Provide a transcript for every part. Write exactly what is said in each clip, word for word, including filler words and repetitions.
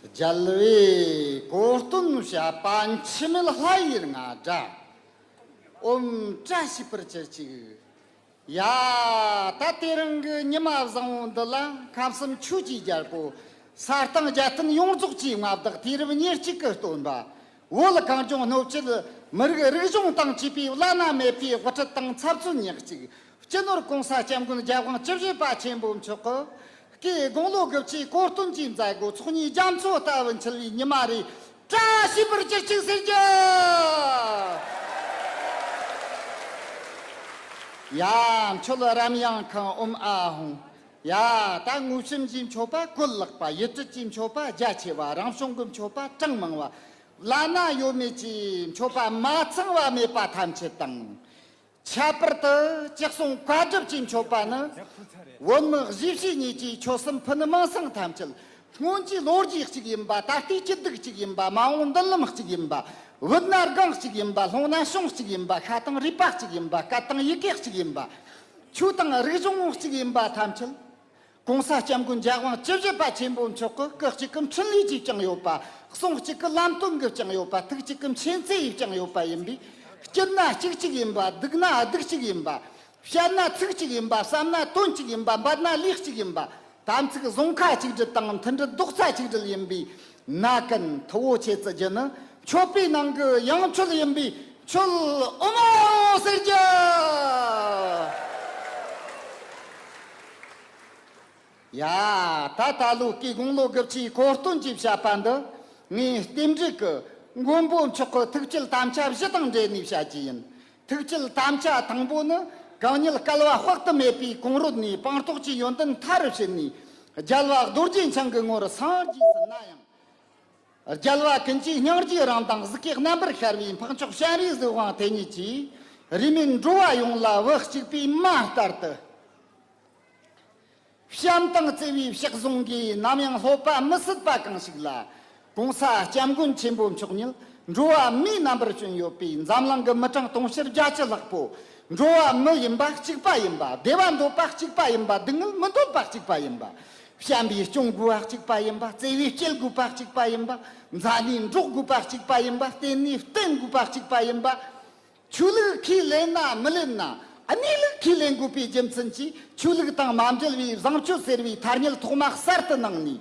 རྒྱལ་བའི་གོ་སྟོན་བཤད་པ་འཆི་མེད་ལྷ་ཡི་རྔ་སྒྲ། ཨོཾ་བཀྲ་ཤིས་པར་གྱུར་ཅིག་ཡ། ད་དེ་རིང་གི་ཉི་མ་བཟང་བོ་འདི་ལ་ཁམས་གསུམ་ཆོས་ཀྱི་རྒྱལ་པོ། ས་སྟེང་རྒྱལ་བསྟན་ཡོངས་རྫོགས་ཀྱི་མངའ་བདག་དུས་རབས་ཉེར་གཅིག་གི་སྟོན་པ། བོད་གངས་ལྗོངས་སྣོད་བཅུད་མི་རིགས་རིག་གཞུང་དང་བཅས་པའི་བླ་ན་མེད་པའི་དབུ་ཁྲིད་དང་ཚབ་མཚོན་ཉག་གཅིག་སྤྱི་ནོར་༸གོང་ས་༸སྐྱབས་མགོན་རྒྱལ་དབང་བཅུ་བཞི་པ་ཆེན་པོ་མཆོག་གི་སྐུའི་དགུང་ལོ་དགུ་བཅུའི་གོ་སྟོན་གྱི་མཛད་སྒོ་ཚོགས་གཉིས་རྒྱ་མཚོ་ལྟ་བུ་འཁྱིལ་བའི་ཉི་མ་རེད། བཀྲ་ཤིས་པར་གྱུར་ཅིག་ཟེར་རྒྱུ། ཡ། མཆོད་རམ་ཡང་ཁང་ཨོཾ་ཨཱཿཧཱུྃ། ཡ། ད་དངོས་བྱམས་ཀྱི་མཆོད་པ་བཀོད་ལེགས་པ། ཡིད་སྤྲུལ་གྱི་མཆོད་པ་རྒྱ་ཆེ་བ། རང་བྱུང་གི་མཆོད་པ་གྲངས་མང་བ། བླ་ན་ཡོད་མེད་ཀྱི་མཆོད་པ་མ་ཚང་བ་མེད་པ་ཐམས་ཅད་དང་། ཁྱད་པར་དུ་ཅི་གསུང་བཀའ་སྒྲུབ་ཀྱི་མཆོད་པ་ནི། བོད་མི་གཞིས་བྱེས་གཉིས་ཀྱི་ཆོལ་གསུམ་ཕུ་ནུ་མིང་སྲིང་ཐམས་ཅད་སྔོན་གྱི་ལོ་རྒྱུས་གཅིག་ཡིན་པ། ད་ལྟའི་སྐྱིད་སྡུག་གཅིག་ཡིན་པ། མ་འོངས་མདུན་ལམ་གཅིག་ཡིན་པ། བུད་ན་སྒང་གཅིག་ཡིན་པ། ལྷུང་ན་གཤོང་གཅིག་ཡིན་པ། ཤ་དང་རུས་པ་གཅིག་ཡིན་པ། སྐད་དང་ཡི་གེ་གཅིག་ཡིན་པ། ཆོས་དང་རིག་གཞུང་གཅིག་ཡིན་པ་ཐམས་ཅད། ༸གོང་ས་༸སྐྱབས་མགོན་རྒྱལ་དབང་བཅུ་བཞི་པ་ཆེན་པོ་མཆོག་གི་སྐུ་གཅིག་གི་འཕྲིན་ལས་ཀྱིས་བསྐྱངས་ཡོད་པ། གསུང་གཅིག་གི་ལམ་སྟོན་གྱིས་བསྐྱངས་ཡོད་པ། ཐུགས་གཅིག་གི་མཁྱེན་བརྩེ་ཡིས་བསྐྱངས་ཡོད་པ་ཡིན་པས། སྐྱིད་ན་གཅིག་གཅིག་ཡིན་པ། སྡུག་ན་སྡུག་གཅིག་ཡིན་པ། བཤད་ན་ཚིག་གཅིག་ཡིན་པ། བསམ་ན་དོན་གཅིག་ཡིན་པ། འབད་ན་ལས་གཅིག་ཡིན་པ། དམ་ཚིག་བཟུང་ཁ་གཅིག་སྒྲིལ་དང་མཐུན་སྒྲིལ་རྡོག་རྩ་གཅིག་སྒྲིལ་ཡིན་པས། ན་ཀན་ཐུ་བོ་ཆེ་ཙི་རྒྱུ་ནི་མཆོད་པའི་ནང་གི་ཡང་མཆོད་ཡིན་པས། མཆོད་ཨོ་མ་ཨོ་ཟེར་རྒྱུ། ཡ། ད་ད་ལོ་སྐུའི་དགུང་ལོ་དགུ་བཅུའི་གོ་སྟོན་གྱི་བཤད་པ་འདི། ངས་རྟེན་འབྲེལ་གྱི་མགོན་པོ་མཆོག་གི་ཐུགས་བསྐྱེད་དམ་བཅའ་བཞི་དང་འབྲེལ་ནས་བཤད་རྒྱུ་ཡིན། ཐུགས་བསྐྱེད་དམ་བཅའ་དང་པོ་ནི། གང་ཉིད་བསྐལ་པ་དཔག་ཏུ་མེད་པའི་གོང་རོལ་ནས་སྤངས་རྟོགས་ཀྱི་ཡོན་ཏན་མཐའ་རུ་ཕྱིན་ནས། རྒྱལ་བ་རྡོ་རྗེ་འཆང་གི་ངོར་སངས་རྒྱས་ཟིན་ན་ཡང་། རྒྱལ་བ་ཀུན་གྱི་སྙིང་རྗེའི་རང་མདངས་གཟུགས་ཀྱི་རྣམ་པར་ཤར་བའི་འཕགས་མཆོག་སྤྱན་རས་གཟིགས་དབང་དེ་ཉིད་ཀྱིས། རིས་མེད་འགྲོ་བ་ཡོངས་ལ་བུ་གཅིག་པུའི་མ་ལྟར་དུ། བྱམས་དང་བརྩེ་བའི་ཕྱག་ཟུང་གིས་ནམ་ཡང་སློབ་པ་མི་སྲིད་པ་གང་ཞིག་ལ། ༸གོང་ས་༸སྐྱབས་མགོན་ཆེན་པོ་མཆོག་ཉིད་འགྲོ་བ་མིའི་རྣམ་པར་བྱོན་ཡོད་པས། འཛམ་གླིང་གི་མི་གྲངས་དུང་ཕྱུར་བརྒྱད་ཅུ་ལྷག་པོ། འགྲོ་བ་མི་ཡིན་པ་གཅིག་པ་ཡིན་པ། བདེ་བ་འདོད་པ་གཅིག་པ་ཡིན་པ། སྡུག་བསྔལ་མི་འདོད་པ་གཅིག་པ་ཡིན་པ། བྱམས་པས་སྐྱོང་དགོས་པ་གཅིག་པ་ཡིན་པ། བརྩེ་བས་སྐྱེལ་དགོས་པ་གཅིག་པ་ཡིན་པ། མཛའ་ནས་འགྲོགས་དགོས་པ་གཅིག་པ་ཡིན་པ། བརྟེན་ནས་བརྟེན་དགོས་པ་གཅིག་པ་ཡིན་པ། ཆོས་ལུགས་ཁས་ལེན་ན་མི་ལེན་ན། གནས་ལུགས་ཁས་ལེན་དགོས་པའི་རྒྱུ་མཚན་གྱིས། ཆོས་ལུགས་དང་མ་འབྲེལ་བའི་བཟང་སྤྱོད་ཟེར་བའི་ཐ་སྙད་ཐོག་མ་གསར་དུ་གནང་ནས།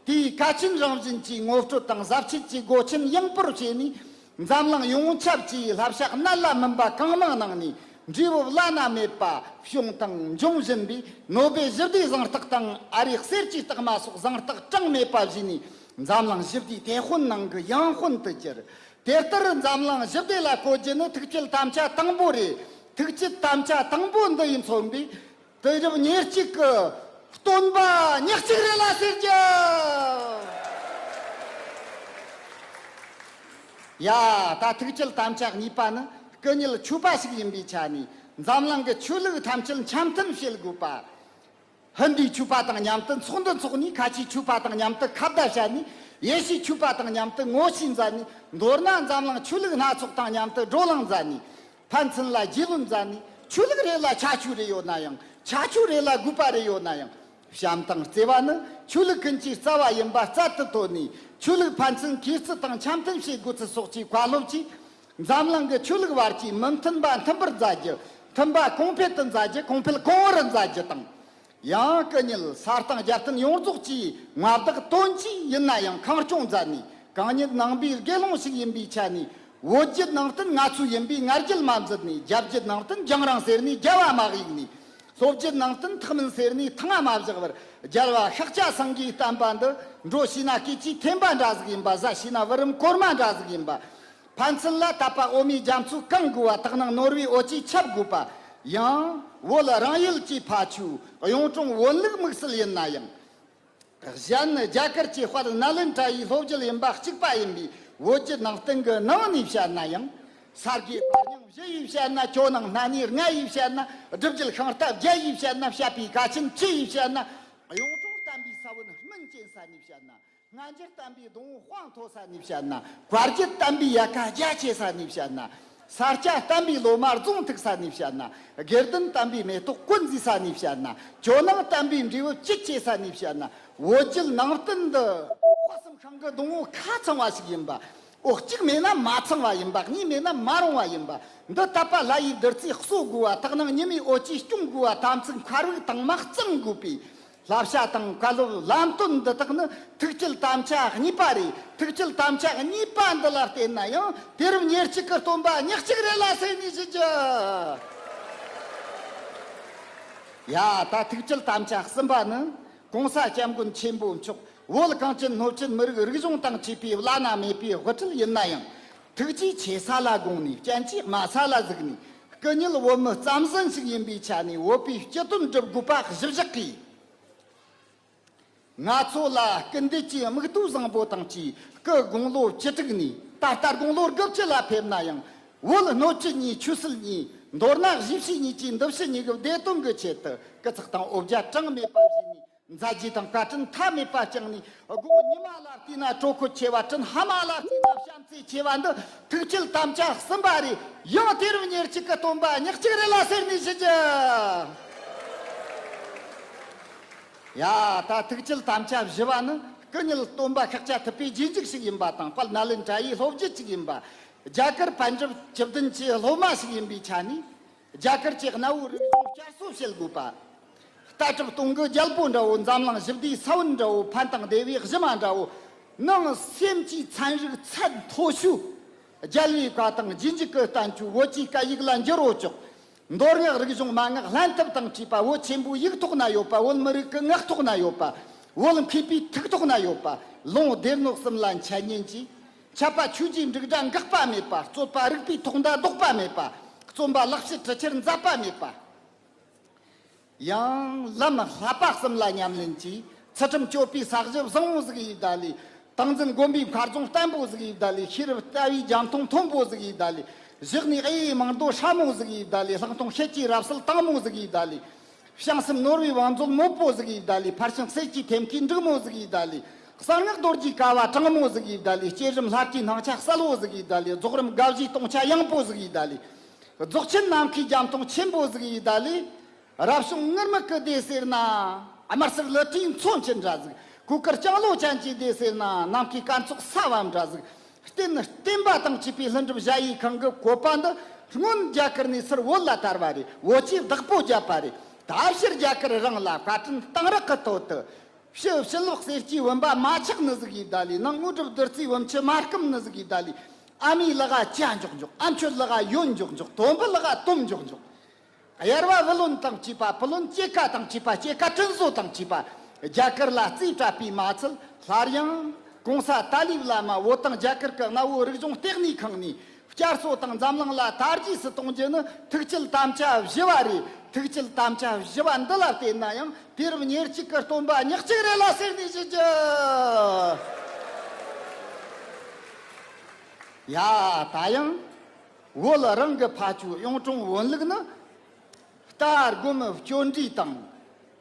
དེའི་གལ་ཆེན་རང་བཞིན་གྱི་ངོ་སྤྲོད་དང་ཟབ་ཆོས་ཀྱི་སྒོ་ཆེན་ཡངས་པོར་ཕྱེ་ནས། འཛམ་གླིང་ཡོངས་ཁྱབ་ཀྱི་བསླབ་བྱ་གནད་ལ་སྨིན་པ་གང་མང་གནང་ནས། འབྲས་བུ་བླ་ན་མེད་པ་བྱུང་དང་འབྱུང་བཞིན་པའི་ནོ་བེལ་ཞི་བདེའི་གཟེངས་རྟགས་དང་། ཨ་རིའི་གསེར་གྱི་རྟགས་མ་སོགས་གཟེངས་རྟགས་གྲངས་མེད་པ་བཞེས་ནས། འཛམ་གླིང་ཞི་བདེའི་དེད་དཔོན་ནང་གི་ཡང་དཔོན་དུ་གྱུར། དེ་ལྟར་འཛམ་གླིང་ཞི་བདེ་ལ་བཀོད་རྒྱུ་ནི་ཐུགས་བསྐྱེད་དམ་བཅའ་དང་པོ་རེད། ཐུགས་བསྐྱེད་དམ་བཅའ་དང་པོ་འདི་ཡིས་མཚོན་པའི་དུས་རབས་ཉེར་གཅིག་གི་སྟོན་པ་ཉག་གཅིག་རེད་ལ་ཟེར་རྒྱུ། ཡ། ད་ཐུགས་བསྐྱེད་དམ་བཅའ་གཉིས་པ་ནི། སྐུ་ཉིད་ཆོས་པ་ཞིག་ཡིན་པའི་ཆ་ནས། འཛམ་གླིང་གི་ཆོས་ལུགས་ཐམས་ཅད་འཆམ་མཐུན་བྱེད་དགོས་པ། ཧིན་དུའི་ཆོས་པ་དང་མཉམ་དུ་ཚོགས་འདུ་འཚོགས་ནས། ཁ་ཆེའི་ཆོས་པ་དང་མཉམ་དུ་ཁ་བརྡ་བྱས་ནས། ཡེ་ཤུའི་ཆོས་པ་དང་མཉམ་དུ་ངོ་ཤེས་མཛད་ནས། མདོར་ན་འཛམ་གླིང་ཆོས་ལུགས་སྣ་ཚོགས་དང་མཉམ་དུ་བགྲོ་གླེང་མཛད་ནས། ཕན་ཚུན་ལ་རྒྱུས་ལོན་མཛད་ནས། ཆོས་ལུགས་རེ་ལ་ཁྱད་ཆོས་རེ་ཡོད་ན་ཡང་། ཁྱད་ཆོས་རེ་ལ་དགོས་པ་རེ་ཡོད་ན་ཡང་། བྱམས་དང་བརྩེ་བ་ནི་ཆོས་ལུགས་ཀུན་གྱི་རྩ་བ་ཡིན་པ་རྩལ་དུ་བཏོན་ནས། ཆོས་ལུགས་ཕན་ཚུན་མཁས་བརྩེ་དང་འཆམ་མཐུན་བྱེད་དགོས་ཚུལ་སོགས་ཀྱི་བཀའ་སློབ་ཀྱིས། འཛམ་གླིང་གི་ཆོས་ལུགས་བར་གྱི་མི་མཐུན་པ་མཐུན་པར་མཛད་རྒྱུ། མཐུན་པ་གོང་འཕེལ་དུ་མཛད་རྒྱུ། གོང་འཕེལ་གོང་བུར་མཛད་རྒྱུ་དང་། ཡང་སྐུ་ཉིད་ས་སྟེང་རྒྱལ་བསྟན་ཡོངས་རྫོགས་ཀྱི་མངའ་བདག་དོན་གྱིས་ཡིན་ན་ཡང་ཁེངས་སྐྱུང་མཛད་ནས། གང་ཉིད་ནང་པའི་དགེ་སློང་ཞིག་ཡིན་པའི་ཆ་ནས། བོད་བརྒྱུད་ནང་བསྟན་ང་ཚོའི་ཡིན་པའི་ང་རྒྱལ་མ་མཛད་ནས། རྒྱ་བརྒྱུད་ནང་བསྟན་རྒྱང་རིང་ཟེར་ནས་རྒྱལ་བ་མ་གཡུགས་ནས། སློབ་བརྒྱུད་ནང་བསྟན་ཐེག་དམན་ཟེར་ནས་ཐང་ང་མ་བཞག་པར། རྒྱལ་བ་ཤཱཀྱ་སེང་གེའི་བསྟན་པ་འདི། འགྲོ་ཤེས་ན་སྐེད་ཀྱི་ཐེམ་པ་འདྲ་ཟིག་ཡིན་པ། ཟ་ཤེས་ན་བུ་རམ་གོར་མ་འདྲ་ཟིག་ཡིན་པ། ཕན་ཚུན་ལ་དད་པ་འོ་མའི་རྒྱ་མཚོ་གང་དགོས་པ། དག་སྣང་ནོར་བུའི་འོད་ཀྱིས་ཁྱབ་དགོས་པ། ཡང་བོད་རང་ཡུལ་གྱི་ཕ་ཆོས་གཡུང་དྲུང་བོན་ལུགས་དམིགས་བསལ་ཡིན་ན་ཡང་། གཞན་རྒྱ་གར་གྱི་དཔལ་ནཱ་ལེནྡྲ་ཡི་སློབ་བརྒྱུད་ཡིན་པ་གཅིག་པ་ཡིན་པའི་བོད་བརྒྱུད་ནང་བསྟན་གྱི་ནང་ནས་བཤད་ན་ཡང་། ས་དགེ་བར་སྙིང་བཞི་ཡིས་བཤད་ན། ཇོ་ནང་སྣ་ནས་ལྔ་ཡིས་བཤད་ན། སྒྲུབ་བརྒྱུད་ཤིང་རྟ་བརྒྱད་ཡིས་བཤད་ན། བཤད་པའི་གལ་ཆེན་བཅུ་ཡིས་བཤད་ན། གཡུང་དྲུང་བསྟན་པའི་ས་བོན་སྨིན་ཅན་ས་ནས་བཤད་ན། སྔ་འགྱུར་བསྟན་པའི་སྡོང་བོ་དཔངས་མཐོ་ས་ནས་བཤད་ན། བཀའ་བརྒྱུད་བསྟན་པའི་ཡལ་ག་རྒྱ་ཆེ་ས་ནས་བཤད་ན། ས་སྐྱ་བསྟན་པའི་ལོ་མ་རྫོང་མཐུག་ས་ནས་བཤད་ན། དགེ་ལྡན་བསྟན་པའི་མེ་ཏོག་ཀུན་མཛེས་ས་ནས་བཤད་ན། ཇོ་ནང་བསྟན་པའི་འབྲས་བུ་བཅུད་ཆེ་ས་ནས་བཤད་ན། བོད་བརྒྱུད་ནང་བསྟན་འདི་དཔག་བསམ་ཤིང་གི་སྡོང་བོ་ཁ་ཚང་བ་ཞིག་ཡིན་པ། འོ། གཅིག་མེད་ན་མ་ཚང་བ་ཡིན་པ། གཉིས་མེད་ན་མ་རུང་བ་ཡིན་པ། འདི་དད་པ་ལྷ་ཡི་བདུད་རྩིས་གསོ་དགོས་པ། དག་སྣང་ཉི་མའི་འོད་ཀྱིས་སྐྱོང་དགོས་པ། དམ་ཚིག་མཁར་དབུགས་དྭངས་མ་གཙང་དགོས་པའི་བསླབ་བྱ་དང་བཀའ་སློབ་ལམ་སྟོན་འདི་དག་ནི་ཐུགས་བསྐྱེད་དམ་བཅའ་གཉིས་པ་རེད། ཐུགས་བསྐྱེད་དམ་བཅའ་གཉིས་པ་འདི་ལ་བརྟེན་ན་ཡང་དུས་རབས་ཉེར་གཅིག་གི་སྟོན་པ་ཉག་གཅིག་རེད་ལ་ཟེར་ནས་ཞུ་རྒྱུ། ཡ། ད་ཐུགས་བསྐྱེད་དམ་བཅའ་གསུམ་པ་ནི། གོང་ས་སྐྱབས་མགོན་ཆེན་པོ་མཆོག་བོད་གངས་ཅན་སྣོད་བཅུད་མི་རིགས་རིག་གཞུང་དང་བཅས་པའི་བླ་ན་མེད་པའི་དབུ་ཁྲིད་ཡིན་ན་ཡང་། ཐུགས་རྗེ་ཆེ་ས་ལ་དགོངས་ནས། སྤྱན་གྱིས་སྨྲ་ས་ལ་གཟིགས་ནས། སྐུ་ཉིད་བོད་མི་རྩམ་ཟན་ཞིག་ཡིན་པའི་ཆ་ནས། བོད་པའི་སྤྱི་དོན་སྒྲུབ་དགོས་པ་གཞི་བཞག་གིས། ང་ཚོ་ལ་སྐུལ་འདེད་ཀྱི་དམིགས་དོན་བཟང་པོ་དང་བཅས། སྐུ་དགུང་ལོ་བཅུ་དྲུག་ནས་ད་ལྟ་དགུང་ལོ་དགུ་བཅུ་ལ་ཕེབས་ན་ཡང་། བོད་སྣོད་བཅུད་གཉིས། ཆོས་སྲིད་གཉིས། མདོར་ན་གཞིས་བྱེས་གཉིས་ཀྱི་འདུ་ཤེས་གཉིས་ཀྱི་བདེ་དོན་གྱི་ཆེད་དུ། སྐུ་ཚེགས་དང་འོ་བརྒྱལ་གྲངས་མེད་པ་བཞེས་ནས། མཛད་རྗེས་དང་བཀའ་དྲིན་མཐའ་མེད་པ་བསྐྱངས་ནས། དགོངས། ཉི་མ་ལ་བལྟས་ན་དྲོད་ཁོལ་ཆེ་བ། དྲིན་ཕ་མ་ལ་བལྟས་ན་བྱམས་བརྩེ་ཆེ་བ་འདི་ཐུགས་བསྐྱེད་དམ་བཅའ་གསུམ་པ་རེད། ཡང་དུས་རབས་ཉེར་གཅིག་གི་སྟོན་པ་ཉག་གཅིག་རེད་ལ་ཟེར་ནས་ཞུ་རྒྱུ། ཡ། ད་ཐུགས་བསྐྱེད་དམ་བཅའ་བཞི་བ་ནི། སྐུ་ཉིད་སྟོན་པ་ཤཱཀྱ་ཐུབ་པའི་རྗེས་འཇུག་ཞིག་ཡིན་པ་དང་། དཔལ་ནཱ་ལེནྡྲ་ཡི་སློབ་བརྒྱུད་ཅིག་ཡིན་པ། རྒྱ་གར་པཎ་གྲུབ་བཅུ་བདུན་གྱི་སློབ་མ་ཞིག་ཡིན་པའི་ཆ་ནས། རྒྱ་གར་གྱི་གནའ་བོའི་རིག་གཞུང་བསྐྱར་གསོ་བྱེད་དགོས་པ། ལྟ་གྲུབ་སྟོང་གི་རྒྱལ་པོ་འདྲ་བོ། འཛམ་གླིང་ཞི་བདེའི་ས་བོན་འདྲ་བོ། ཕན་དང་བདེ་བའི་གཞི་མ་འདྲ་བོ། ནང་སེམས་ཀྱི་ཚན་རིག་ཚད་མཐོ་ཤོས། རྒྱལ་བའི་བཀའ་དང་རྗེས་འཇུག་གི་བསྟན་བཅོས་བོད་ཀྱི་སྐད་ཡིག་ལ་འགྱུར་བ་བཅུག། མདོ་སྔགས་རིག་གཞུང་མན་ངག་ལྷན་ཐབས་དང་བཅས་པ་བོད་ཆེན་པོའི་ཡིག་ཐོག་ན་ཡོད་པ། བོད་མི་རིགས་ཀྱི་ངག་ཐོག་ན་ཡོད་པ། བོད་མཁས་པའི་ཐུགས་ཐོག་ན་ཡོད་པ། ལུང་སྡེ་སྣོད་གསུམ་ལ་འཆད་ཉན་གྱིས། འཆད་པ་ཆོས་ཀྱི་འབྲུག་སྒྲ་འགག་པ་མེད་པ། རྩོད་པ་རིག་པའི་ཐོག་མདའ་ལྡོག་པ་མེད་པ། རྩོམ་པ་ལེགས་བཤད་གྲུབ་ཆེར་འཛད་པ་མེད་པ། ཡང་ལམ་བསླབ་པ་གསུམ་ལ་ཉམས་ལེན་གྱིས། ཚུལ་ཁྲིམས་སྤྱོད་པའི་ས་གཞི་བཟང་བོ་ཟིག་ཡིས་ད་ལས། ཏིང་འཛིན་སྒོམ་པའི་མཁར་རྫོང་བརྟན་པོ་ཟིག་ཡིས་ད་ལས། ཤེས་རབ་ལྟ་བའི་རྒྱ་མཐོངས་མཐོན་པོ་ཟིག་ཡིས་ད་ལས། གཞི་ནས་ཨེ་ཡི་མང་རྡོ་སྲ་མོ་ཟིག་ཡིས་ད་ལས། ལྷག་མཐོང་ཤེལ་གྱི་རབ་གསལ་དྭངས་མོ་ཟིག་ཡིས་ད་ལས། བྱང་སེམས་ནོར་བུའི་བང་མཛོད་མོད་པོ་ཟིག་ཡིས་ད་ལས། ཕར་ཕྱིན་གསེར་གྱི་ཐེམ་སྐས་འབྲུག་མོ་ཟིག་ཡིས་ད་ལས། གསང་སྔགས་རྡོ་རྗེའི་ཀ་བ་དྲང་མོ་ཟིག་ཡིས་ད་ལས། བསྐྱེད་རིམ་ལྷ་སྐུའི་སྣང་ཆ་གསལ་བོ་ཟིག་ཡིས་ད་ལས། རྫོགས་རིམ་དགའ་བཞིའི་སྟོང་ཆ་ཡངས་པོ་ཟིག་ཡིས་ད་ལས། རྫོགས་ཆེན་ནམ་མཁའི་རྒྱ་མཐོངས་ཆེན་པོ་ཟིག་ཡིས་ད་ལས། རབ་བྱུང་ངུར་སྨྲིག་གི་སྡེ་ཟེར་ན། དམར་སེར་ལི་ཁྲིའི་མཚོ་ཆེན་འདྲ་ཟིག། གོས་དཀར་ལྕང་ལོ་ཅན་གྱི་སྡེ་ཟེར་ན། ནམ་མཁའི་སྐར་ཚོགས་གསལ་བ་འདྲ་ཟིག། རྟེན་བརྟེན་པ་དང་བཅས་པའི་ལྷུན་གྲུབ་གཞལ་ཡས་ཁང་གི་བཀོད་པ་འདི། སྔོན་རྒྱ་གར་ནས་ཚུར་བོད་ལ་དར་བ་རེད། བོད་ཀྱིས་བདག་པོ་བརྒྱབ་པ་རེད། ད་ཕྱིར་རྒྱ་གར་རང་ལ་བཀའ་དྲིན་གཏང་རག་གི་དོད་དུ། ཕྱི་བྱིན་རླབས་གསེར་གྱི་བུམ་པ་མ་ཆག་ནི་ཟིག་ཡིས་ད་ལས། ནང་དངོས་གྲུབ་བདུད་རྩིའི་བུམ་ཆུ་མ་སྐམ་ནི་ཟིག་ཡིས་ད་ལས། ཨ་མའི་ལག་ག་ཇ་འཇོག་འཇོག། ཨ་མཆོད་ལག་ག་ཡོན་འཇོག་འཇོག། དོམ་བུ་ལག་ག་དོམ་འཇོག་འཇོག། གཡར་བ་བུ་ལོན་དང་བཅས་པ། བུ་ལོན་སྐྱེད་ཀ་དང་བཅས་པ། སྐྱེད་ཀ་དྲིན་གཟོ་དང་བཅས་པ། རྒྱ་གར་ལ་རྩིས་སྤྲད་པས་མ་ཚད། སླར་ཡང་གོང་ས་ཏཱ་ལའི་བླ་མ་བོད་དང་རྒྱ་གར་གྱི་གནའ་བོའི་རིག་གཞུང་ལྟེ་གནས་ཁང་ནས་བསྐྱར་གསོ་དང་འཛམ་གླིང་ལ་དར་རྒྱས་སུ་གཏོང་རྒྱུ་ནི་ཐུགས་བསྐྱེད་དམ་བཅའ་བཞི་བ་རེད། ཐུགས་བསྐྱེད་དམ་བཅའ་བཞི་བ་འདི་ལ་བརྟེན་ན་ཡང་དུས་རབས་ཉེར་གཅིག་གི་སྟོན་པ་ཉག་གཅིག་རེད་ལ་ཟེར་ནས་ཞུ་རྒྱུ། ཡ། ད་ཡང་བོད་རང་གི་ཕ་ཆོས་གཡུང་དྲུང་བོན་ལུགས་ནི། རྟ་སྒོམ་སྤྱོད་འབྲས་དང་།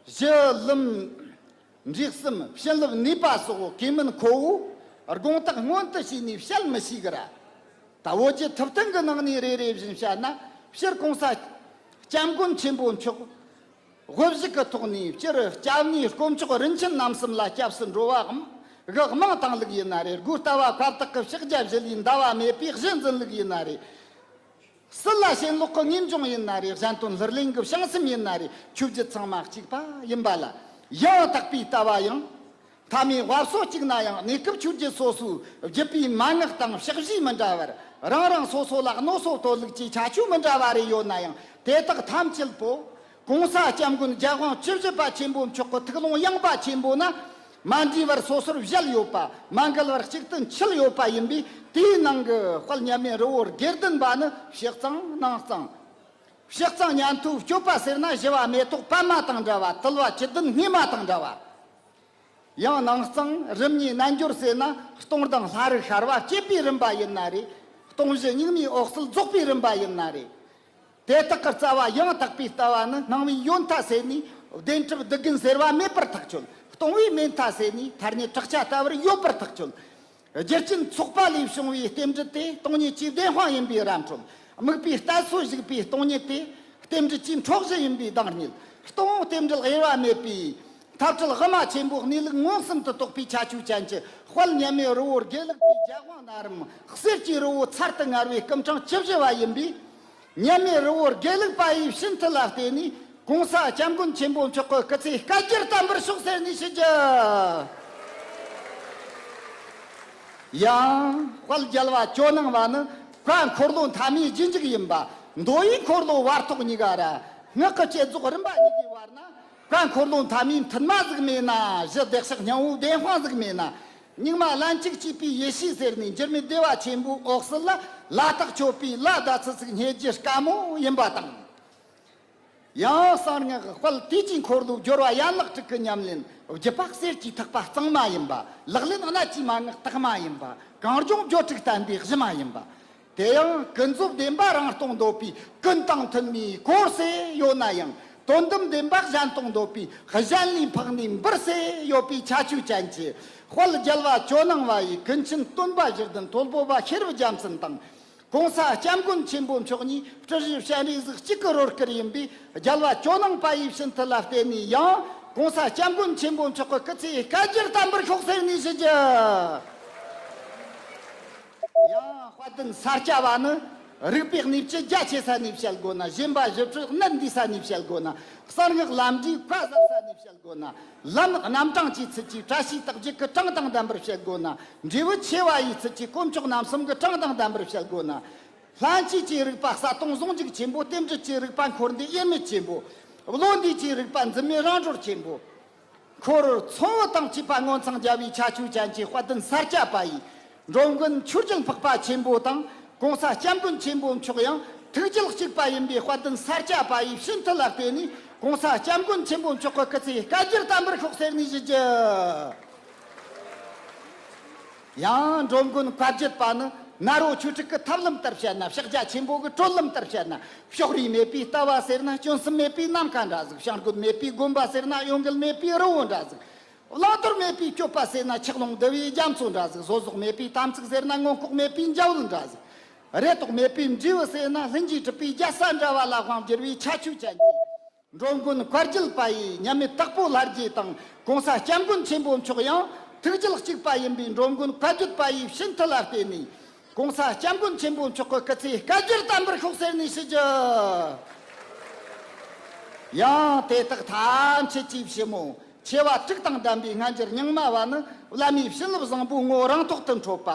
གཞི་ལམ་འབྲས་གསུམ། བྱིན་རླབས་ནུས་པ་སོགས་གེ་མིན་ཁོ་བོ་དགོངས་དག་སྔོན་དུ་བྱས་ནས་བཤད་མི་ཤེས་གི་ར། ད་བོད་ཀྱི་ཐུབ་བསྟན་གྱི་ནང་ནས་རེ་རེ་བཞིན་བཤད་ན། སྤྱིར་གོང་ས་སྐྱབས་མགོན་ཆེན་པོ་མཆོག་དབུ་བཞུགས་ཀྱི་ཐོག་ནས། སྤྱིར་སྐྱབས་གནས་དཀོན་མཆོག་རིན་ཆེན་རྣམ་གསུམ་ལ་སྐྱབས་སུ་འགྲོ་བའམ་གི་དམངས་བཏང་ལུགས་ཡིན་ན་རེད། སྒོས་ལྟ་བ་བཀའ་བརྟགས་ཀྱི་ཕྱག་རྒྱ་བཞི་ལས་འདའ་བ་མེད་པའི་གཞི་འཛིན་ལུགས་ཡིན་ན་རེད། སྲིད་ལ་ཞེན་ལོག་གི་ངེས་འབྱུང་ཡིན་ན་རེད། གཞན་དོན་ལྷུར་ལེན་གྱི་བྱང་སེམས་ཡིན་ན་རེད། ཆོས་བརྒྱུད་ཚང་མ་གཅིག་པ་ཡིན་པ་ལ། ཡང་དག་པའི་ལྟ་བ་ཡང་། མཐའ་མའི་དབབ་སོ་གཅིག་ན་ཡང་། གནས་སྐབས་ཆོས་བརྒྱུད་སོ་སོའི་བརྒྱུད་པའི་མན་ངག་དང་ཕྱག་བཞེས་མི་འདྲ་བར། རང་རང་སོ་སོ་ལ་གནོད་སོ་གཏོད་ལུགས་ཀྱི་ཁྱད་ཆོས་མི་འདྲ་བ་རེ་ཡོད་ན་ཡང་། དེ་དག་ཐམས་ཅད་པོ། གོང་ས་སྐྱབས་མགོན་རྒྱལ་དབང་བཅུ་བཞི་པ་ཆེན་པོ་མཆོག་གི་ཐུགས་ཀློང་ཡངས་པ་ཆེན་པོ་ན། མ་འདྲེས་པར་སོ་སོར་བཞད་ཡོད་པ། མ་འགལ་བར་གཅིག་ཏུ་འཆིལ་ཡོད་པ་ཡིན་པས། དེའི་ནང་གི་དཔལ་མཉམ་མེད་རི་བོ་དགེ་ལྡན་པ་ནི་ཕྱི་གཙང་ནང་གཙང་། ཕྱི་གཙང་ཉན་ཐོས་སྤྱོད་པ་ཟེར་ན་བཞི་བ་མེ་ཏོག་པདྨ་དང་འདྲ་བ། དུལ་བ་བཅུད་ལྡན་སྙེ་མ་དང་འདྲ་བ། ཡང་ནང་གཙང་རིམ་གཉིས་རྣལ་འབྱོར་ཟེར་ན་སྟོང་དང་ལྷ་རིགས་ཤར་བ་བསྐྱེད་པའི་རིམ་པ་ཡིན་ན་རེ། སྟོང་གཞི་སྙིགས་མའི་འོད་གསལ་རྫོགས་པའི་རིམ་པ་ཡིན་ན་རེ། དེ་དག་གི་རྩ་བ་ཡང་དག་པའི་ལྟ་བ་ནི་སྣང་བའི་ཡོན་མཐའ་ཟད་ནས་བདེན་གྲུབ་སྡུག་ཀུན་ཟེར་བ་མེད་པར་ཐག་ཆོད། སྟོང་པའི་མེད་མཐའ་ཟད་ནས་ཐ་སྙད་བྲག་ཅ་ལྟ་བུར་ཡོད་པར་ཐག་ཆོད། རྒྱུ་རྐྱེན་ཚོགས་པ་ལས་བྱུང་བའི་རྟེན་འབྲེལ་དེ་སྟོང་ཉིད་ཀྱི་བདེན་དཔང་ཡིན་པའི་ར་འཕྲོད། དམིགས་པའི་གཏད་སོ་བཞུགས་པའི་སྟོང་ཉིད་དེ། རྟེན་འབྲེལ་གྱི་འཕྲོག་གཞི་ཡིན་པའི་གདེང་རྙེད། སྟོང་བོ་རྟེན་འབྲེལ་དབྱེ་བ་མེད་པའི་འཐབ་བྲལ་དབུ་མ་ཆེན་པོའི་གནས་ལུགས་མངོན་སུམ་དུ་རྟོགས་པའི་ཁྱད་ཆོས་ཅན་གྱི་དཔལ་མཉམ་མེད་རི་བོ་དགེ་ལེགས་པའི་རྒྱལ་དབང་རྣམ་རིམ། གསེར་གྱི་རི་བོ་ཚར་དུ་དངར་བའི་སྐུ་འཕྲེང་བཅུ་བཞི་བ་ཡིན་པའི་མཉམ་མེད་རི་བོ་དགེ་ལེགས་པ་ཡི་བྱིན་མཐུ་ལ་བརྟེན་ནས། གོང་ས་སྐྱབས་མགོན་ཆེན་པོ་མཆོག་གི་སྐུ་ཚེ་བསྐལ་བརྒྱར་བརྟན་པར་ཤོག་ཟེར་ནས་ཞུ་རྒྱུ། ཡང་དཔལ་རྒྱལ་བ་ཇོ་ནང་བ་ནི་བཀའ་འཁོར་ལོ་མཐའ་མིའི་རྗེས་འཇུག་ཡིན་པ། མདོ་ཡི་འཁོར་ལོ་བར་ཐོག་གཉིས་ཀ་ར། སྔགས་ཀྱི་བསྐྱེད་རྫོགས་རིམ་པ་གཉིས་ཀའི་བར་ན། བཀའ་འཁོར་ལོ་མཐའ་མིའི་མཐུན་མ་ཟིག་མེད་ན། གཞི་བདེ་གཤེགས་སྙིང་པོའི་བདེན་དཔང་ཟིག་མེད་ན། སྙིགས་མ་ལན་གཅིག་སྐྱེས་པའི་ཡེ་ཤེས་ཟེར་ནས། འགྱུར་མེད་བདེ་བ་ཆེན་པོའི་འོད་གསལ་ལ། ལ་དྭགས་མཆོད་པའི་ལ་ཟླ་ཚེས་ཚིགས་བསྙེན་རྒྱུ་དཀའ་མོ་ཡིན་པ་དང་། ཡང་གསང་སྔགས་དཔལ་དུས་ཀྱི་འཁོར་ལོའི་སྦྱོར་བ་ཡན་ལག་དྲུག་གི་ཉམས་ལེན། བརྒྱུད་པ་གསེར་གྱི་ཐེག་པ་གཙང་མ་ཡིན་པ། ལག་ལེན་གནད་ཀྱི་མན་ངག་དག་མ་ཡིན་པ། གངས་ལྗོངས་སྦྱོར་དྲུག་བསྟན་པའི་གཞི་མ་ཡིན་པ། དེ་ཡང་ཀུན་རྫོབ་བདེན་པ་རང་སྟོང་འདོད་པའི་ཀུན་དང་མཐུན་མའི་གོ་ས་ཡོད་ན་ཡང་། དོན་དམ་བདེན་པ་གཞན་སྟོང་འདོད་པའི་གཞན་ལས་འཕགས་ནས་འབུར་ས་ཡོད་པའི་ཁྱད་ཆོས་ཅན་གྱི་དཔལ་རྒྱལ་བ་ཇོ་ནང་བ་ཡི་ཀུན་མཁྱེན་སྟོན་པ་བཞི་ལྡན་དོལ་པོ་པ་ཤེས་རབ་རྒྱལ་མཚན་དང་། གོང་ས་སྐྱབས་མགོན་ཆེན་པོ་མཆོག་གཉིས་སྤྲུལ་རིགས་སྤྱན་རས་གཟིགས་གཅིག་གི་རོལ་གར་ཡིན་པས། རྒྱལ་བ་ཇོ་ནང་པ་ཡི་བྱིན་མཐུ་ལ་བརྟེན་ནས་ཡང་། གོང་ས་སྐྱབས་མགོན་ཆེན་པོ་མཆོག་གི་སྐུ་ཚེ་བསྐལ་བརྒྱར་བརྟན་པར་ཤོག་ཟེར་ནས་ཞུ་རྒྱུ། ཡང་དཔལ་ལྡན་ས་སྐྱ་བ་ནི་རིག་པའི་གནས་བཅུ་རྒྱ་ཆེ་ས་ནས་བཤད་དགོས་ན། ཞེན་པ་བཞི་བྲལ་གནད་འདུས་ས་ནས་བཤད་དགོས་ན། གསང་སྔགས་ལམ་འབྲས་བཀའ་ཟབ་ས་ནས་བཤད་དགོས་ན། ལམ་རྣམ་གྲངས་ཀྱི་ཚུལ་གྱིས་བཀྲ་ཤིས་རྟགས་བརྒྱད་ཀྱི་གྲངས་དང་ལྡན་པར་བཤད་དགོས་ན། འབྲས་བུ་ཆེ་བ་ཡི་ཚུལ་གྱིས་དཀོན་མཆོག་རྣམ་གསུམ་གྱི་གྲངས་དང་ལྡན་པར་བཤད་དགོས་ན། ལྷན་སྐྱེས་ཀྱི་རིག་པ་གསལ་སྟོང་ཟུང་འཇུག་ཆེན་པོ། རྟེན་འབྲེལ་གྱི་རིག་པ་འཁོར་འདས་དབྱེར་མེད་ཆེན་པོ། བློ་འདས་ཀྱི་རིག་པ་འཛིན་མེད་རང་གྲོལ་ཆེན་པོ། འཁོར་མཚོན་བུ་དང་བཅས་པ་ངོ་མཚར་རྒྱལ་བའི་ཁྱད་ཆོས་ཅན་གྱི་དཔལ་ལྡན་ས་སྐྱ་པ་ཡི་འགྲོ་མགོན་ཆོས་རྒྱལ་འཕགས་པ་ཆེན་པོ་དང་། གོང་ས་སྐྱབས་མགོན་ཆེན་པོ་མཆོག་ཡང་ཐུགས་རྒྱུད་གཅིག་པ་ཡིན་པའི་དཔལ་ལྡན་ས་སྐྱ་པ་ཡི་བྱིན་མཐུ་ལ་བརྟེན་ནས། གོང་ས་སྐྱབས་མགོན་ཆེན་པོ་མཆོག་གི་སྐུ་ཚེ་བསྐལ་བརྒྱར་བརྟན་པར་ཤོག་ཟེར་ནས་ཞུ་རྒྱུ། ཡང་འགྲོ་མགོན་བཀའ་བརྒྱུད་པ་ནི། ནཱ་རོ་ཆོས་དྲུག་གི་ཐབས་ལམ་ལྟར་བཤད་ན། ཕྱག་རྒྱ་ཆེན་པོ་གི་གྲོལ་ལམ་ལྟར་བཤད་ན། ཕྱོགས་རིས་མེད་པའི་ལྟ་བ་ཟེར་ན། སྐྱོན་གསུམ་མེད་པའི་ནམ་མཁའ་འདྲ་ཟིག། བྱ་རྒོད་མེད་པའི་དགོན་པ་ཟེར་ན། གཡོ་འགུལ་མེད་པའི་རི་བོ་འདྲ་ཟིག། བླང་དོར་མེད་པའི་སྤྱོད་པ་ཟེར་ན། ཆགས་ལོང་འདུལ་བའི་རྒྱ་མཚོ་འདྲ་ཟིག། བཟོ་ཟོག་མེད་པའི་དམ་ཚིག་ཟེར་ན། མངོན་ལྐོག་མེད་པའི་འཇའ་འོད་འདྲ་ཟིག། རེ་དོགས་མེད་པའི་འབྲས་བུ་ཟེར་ན། ལྷུན་གྱིས་གྲུབ་པའི་རྒྱལ་ས་འདྲ་བ་ལ་དབང་བསྒྱུར་བའི་ཁྱད་ཆོས་ཅན་གྱི་འགྲོ་མགོན་བཀའ་བརྒྱུད་པ་ཡི་མཉམ་མེད་དྭགས་པོ་ལྷ་རྗེ་དང་། གོང་ས་སྐྱབས་མགོན་ཆེན་པོ་མཆོག་ཡང་ཐུགས་རྒྱུད་གཅིག་པ་ཡིན་པའི་འགྲོ་མགོན་བཀའ་བརྒྱུད་པ་ཡི་བྱིན་མཐུ་ལ་བརྟེན་ནས། གོང་ས་སྐྱབས་མགོན་ཆེན་པོ་མཆོག་གི་སྐུ་ཚེ་བསྐལ་བརྒྱར་བརྟན་པར་ཤོག་ཟེར་ནས་ཞུ་རྒྱུ། ཡང་དེ་དག་ཐམས་ཅད་ཀྱི་ཕྱི་མོ། ཆེ་བ་དྲུག་དང་ལྡན་པའི་སྔ་འགྱུར་རྙིང་མ་བ་ནི། བླ་མའི་བྱིན་རླབས་བཟང་པོའི་ངོ་བོ་རང་ཐོག་ཏུ་འཕྲོད་པ།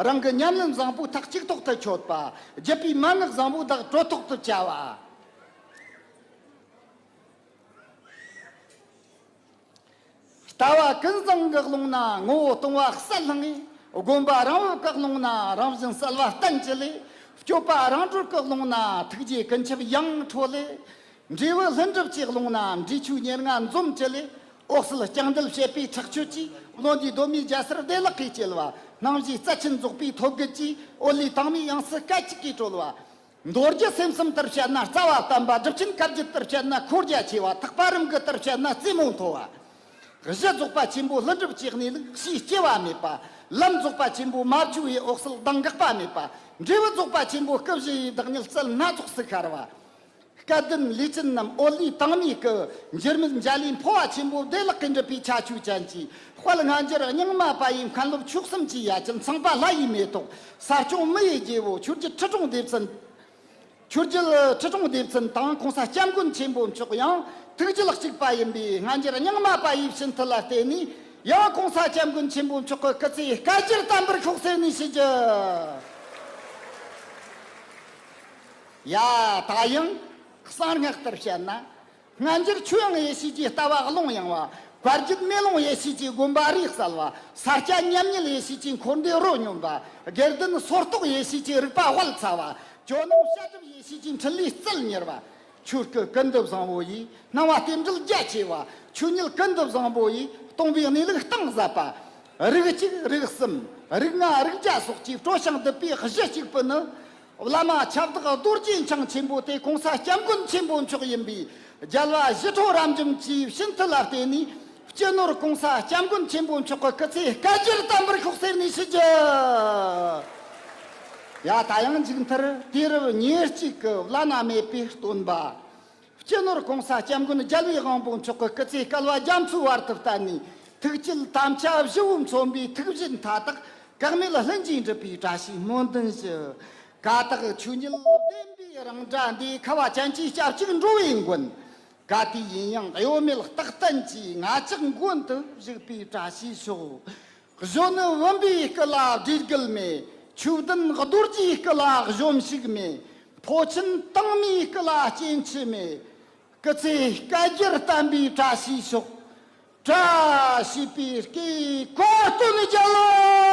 རང་གི་ཉམས་ལེན་བཟང་པོའི་ཐག་གཅིག་ཐོག་ཏུ་ཆོད་པ། བརྒྱུད་པའི་མན་ངག་བཟང་པོའི་བདག་གྲོལ་ཐོག་ཏུ་བྱ་བ། ལྟ་བ་ཀུན་བཟང་གི་ཀློང་ན་ངོ་བོ་སྟོང་པ་གསལ་ལྷང་ངེ། སྒོམ་པ་རང་བབས་ཀྱི་ཀློང་ན་རང་བཞིན་གསལ་བ་བརྟན་གྱི་ལས། སྤྱོད་པ་རང་གྲོལ་གྱི་ཀློང་ན་ཐུགས་རྗེ་ཀུན་ཁྱབ་ཡང་ཁྲོ་ལས། འབྲས་བུ་ལྷུན་གྲུབ་ཀྱི་ཀློང་ན་འབྲས་ཆོས་ཉེར་ལྔ་འཛོམས་ཀྱི་ལས། འོད་གསལ་ལྕང་རྡུལ་བྱེད་པའི་ཁྲག་མཆོད་ཀྱིས། བློ་འདས་གདོད་མའི་རྒྱལ་སར་བདེ་བླག་གིས་སྐྱེལ་བ། སྣང་བཞིའི་རྩལ་ཆེན་རྫོགས་པའི་ཐོད་རྒལ་གྱིས། འོད་ལུས་དྭངས་མའི་དབྱིངས་སུ་སྐད་ཅིག་གིས་གྲོལ་བ། མདོ་རྒྱུད་སེམས་གསུམ་ལྟར་བཤད་ན་རྩ་བ་བརྟན་པ། སྒྲུབ་ཆེན་བཀའ་བརྒྱུད་ལྟར་བཤད་ན་འཁོར་རྒྱ་ཆེ་བ། ཐེག་པ་རིམ་དགུ་ལྟར་བཤད་ན་རྩེ་མོ་མཐོ་བ། གཞི་རྫོགས་པ་ཆེན་པོ་ལྷུན་གྲུབ་ཀྱི་གནས་ལུགས་ཕྱིའི་སྐྱེ་བ་མེད་པ། ལམ་རྫོགས་པ་ཆེན་པོ་མ་བཅོས་པའི་འོད་གསལ་གདངས་འགག་པ་མེད་པ། འབྲས་བུ་རྫོགས་པ་ཆེན་པོ་སྐུ་བཞི་ཡི་བདག་ཉིད་རྩལ་སྣ་ཚོགས་སུ་ཤར་བ། སྐལ་ལྡན་ལུས་ཅན་རྣམས་འོད་ལུས་དྭངས་མའི་སྐུ། འགྱུར་མེད་འཇའ་ལུས་འཕོ་བ་ཆེན་པོ་བདེ་བླག་གིས་འགྲུབ་པའི་ཁྱད་ཆོས་ཅན་གྱི་དཔལ་སྔ་འགྱུར་རྙིང་མ་པ་ཡི་མཁན་སློབ་མཆོག་གསུམ་གྱི་ཡ་གྱལ་ཚངས་པ་ལྷ་ཡི་མེ་ཏོག། ས་སྐྱོང་མི་ཡི་རྒྱལ་པོ་ཆོས་རྒྱལ་ཁྲི་སྲོང་ལྡེ་བཙན། ཆོས་རྒྱལ་ཁྲི་སྲོང་ལྡེ་བཙན་དང་གོང་ས་སྐྱབས་མགོན་ཆེན་པོ་མཆོག་ཡང་ཐུགས་རྒྱུད་གཅིག་པ་ཡིན་པའི་སྔ་འགྱུར་རྙིང་མ་པ་ཡི་བྱིན་མཐུ་ལ་བརྟེན་ནས། ཡང་གོང་ས་སྐྱབས་མགོན་ཆེན་པོ་མཆོག་གི་སྐུ་ཚེ་བསྐལ་བརྒྱར་བརྟན་པར་ཤོག་ཟེར་ནས་ཞུ་རྒྱུ། ཡ། ད་ཡང་གསང་སྔགས་ལྟར་བཤད་ན། སྔ་འགྱུར་ཆོས་དབྱིངས་ཡེ་ཤེས་ཀྱི་ལྟ་བ་ཀློང་ཡངས་པ། བཀའ་བརྒྱུད་མེ་ལོང་ཡེ་ཤེས་ཀྱི་དགོངས་པ་རིག་གསལ་བ། ས་སྐྱ་མཉམ་ཉིད་ཡེ་ཤེས་ཀྱི་འཁོར་འདས་རོ་སྙོམས་པ། དགེ་ལྡན་སོར་རྟོག་ཡེ་ཤེས་ཀྱི་རིག་པ་དབལ་ཚ་བ། ཇོ་ནང་བཤད་སྒྲུབ་ཡེ་ཤེས་ཀྱི་འཕྲིན་ལས་རྩལ་གཉེར་བ། ཆོས་སྐུ་ཀུན་ཏུ་བཟང་པོ་ཡི་སྣང་བ་རྟེན་འབྲེལ་རྒྱ་ཆེ་བ། ཆོས་ཉིད་ཀུན་ཏུ་བཟང་པོ་ཡི་སྟོང་པའི་གནས་ལུགས་གཏིང་ཟབ་པ། རིགས་གཅིག་རིགས་གསུམ་རིགས་ལྔ་རིགས་བརྒྱ་སོགས་ཀྱིས་སྤྲོ་ཞིང་བསྡུས་པའི་གཞི་གཅིག་པུ་ནི། བླ་མ་ཁྱབ་བདག་རྡོ་རྗེ་འཆང་ཆེན་པོ་སྟེ་གོང་ས་སྐྱབས་མགོན་ཆེན་པོ་མཆོག་ཡིན་པས། རྒྱལ་བ་ཞི་ཁྲོ་རབ་འབྱམས་ཀྱི་བྱིན་མཐུ་ལ་བརྟེན་ནས། སྤྱི་ནོར་གོང་ས་སྐྱབས་མགོན་ཆེན་པོ་མཆོག་གི་སྐུ་ཚེ་བསྐལ་བརྒྱར་བརྟན་པར་ཤོག་ཟེར་ནས་ཞུ་རྒྱུ། ཡ། ད་ཡང་མཇུག་མཐར་དུས་རབས་ཉེར་གཅིག་གི་བླ་ན་མེད་པའི་སྟོན་པ། སྤྱི་ནོར་༸གོང་ས་༸སྐྱབས་མགོན་རྒྱལ་བའི་དབང་པོ་མཆོག་གི་སྐུ་ཚེ་བསྐལ་པ་རྒྱ་མཚོའི་བར་དུ་བརྟན་ནས། ཐུགས་བསྐྱེད་དམ་བཅའ་བཞི་བོ་མཚོན་པའི་ཐུགས་བཞེད་མཐའ་དག་གེགས་མེད་ལྷུན་གྱིས་འགྲུབ་པའི་བཀྲ་ཤིས་སྨོན་འདུན་ཞུ། ཀ་དག་ཆོས་ཉིད་བདེན་པའི་རང་སྒྲ་འདི། ཁ་བ་ཅན་གྱི་སྐྱབས་གཅིག་འགྲོ་བའི་མགོན། ག་དུས་ཡིན་ཡང་གཡོ་མེད་རྟག་བརྟན་གྱི་ང་ཅག་མགོན་དུ་བཞུགས་པའི་བཀྲ་ཤིས་ཤོག། གཞོན་ནུ་བུམ་པའི་སྐུ་ལ་བགྲེས་རྒུད་མེད། ཆོས་ལྡན་རྡོ་རྗེའི་སྐུ་ལ་གཞོམ་གཞིག་མེད། ཕོ་ཆེན་དྭངས་མའི་སྐུ་ལ་སྐྱེ་འཆི་མེད། སྐུ་ཚེ་བསྐལ་བརྒྱར་བརྟན་པའི་བཀྲ་ཤིས་ཤོག། བཀྲ་ཤིས་པའི་སྐུའི་བཀའ་དྲིན་རྒྱལ་ལོ།